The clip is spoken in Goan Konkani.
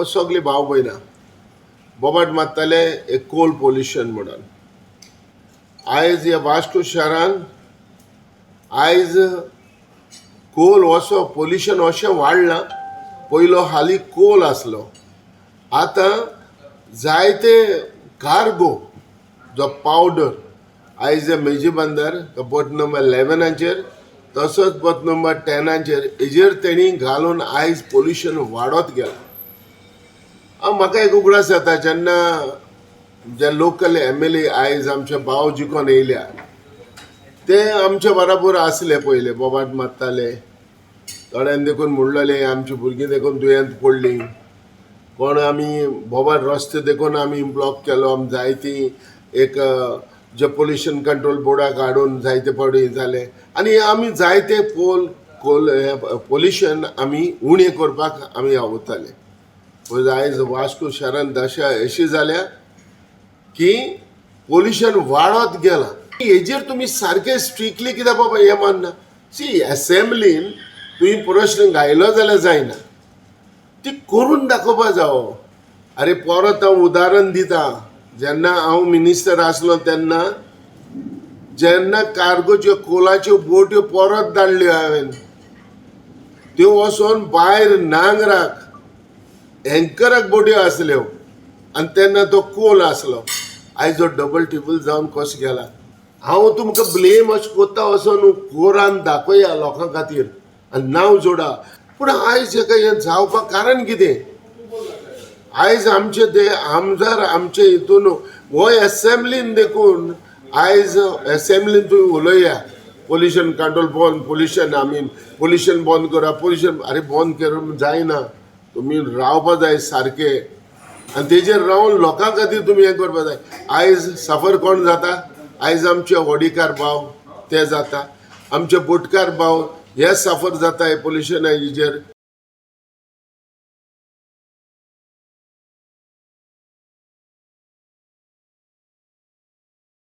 हो सगळे भाव भयणां बोबाट मारताले एक कोल पोल्युशन म्हणून. आयज ह्या वास्को शारान आयज कोल असो पोल्युशन अशें वाडलां. पयलो हाली कोल आसलो, आतां जायते कार्गो जो पावडर आयज मेजी बंदर बोट नंबर 11आचेर तसोच बोट नंबर 10आचेर हेजेर तेणी घालून आयज पोल्युशन वाडत गेलां. हांव म्हाका एक उगडास जाता, जेन्ना जे लोकल एमएलए आयज आमचे भाव जिखोन येयल्या, ते आमचे बराबर आसले पयले, बोबाट मारताले. थोड्यांनी देखून म्हणलेले, आमची भुरगीं देखून दुयेंत पडलीं. कोण आमी बोबाट रस्ते देखून आमी ब्लॉक केलो. आमी जायती एक जे पोल्युशन कंट्रोल बोर्डाक हाडून जायते फावटी जालें आनी आमी जायते पोल कोल पोल्युशन आमी उणें करपाक आमी वावुरताले. पळय, आयज वास्को शारान दशा अशी जाल्या की पोल्युशन वाडत गेलां. हेजेर तुमी सारकें स्ट्रिक्टली कित्याक बाबा हें मानना? सी, एसेंब्लीन तुवें प्रश्न घायलो जाल्यार जायना, ती करून दाखोवपा जावो. आरे, परत हांव उदाहरण दिता. जेन्ना हांव मिनिस्टर आसलो तेन्ना, जेन्ना कार्गोच्यो कोलाच्यो बोट्यो परत धाडल्यो हांवें, त्यो वचोन भायर नांगराक एंकराक बोट्यो आसल्यो आनी तेन्ना तो कोल आसलो. आयज जो डबल ट्रिपल जावन कसो गेला. हांव तुमकां ब्लेम अशें कोत्ता असो न्हू, कोरान दाखया लोकां खातीर आनी नांव जोडा. पूण आयज हेका हें जावपाक कारण कितें? आयज आमचे ते आमदार आमचे हितून हो एसेंब्लीन देखून आयज एसेंब्लीन तुमी उलया, पोल्युशन कंट्रोल बंद, पोल्युशन आमी पोल्युशन बंद करा, पोल्युशन. अरे, बंद करूंक जायना. तुमी रावपा जाय सारकें आनी तेजेर रावन लोकां खातीर तुमी हें करपा जाय. आयज सफर कोण जाता? आयज आमचे व्हडीकार भाव ते जाता, आमचे बोटकार भाव हे सफर जाता हे पोल्युशना हेजेर.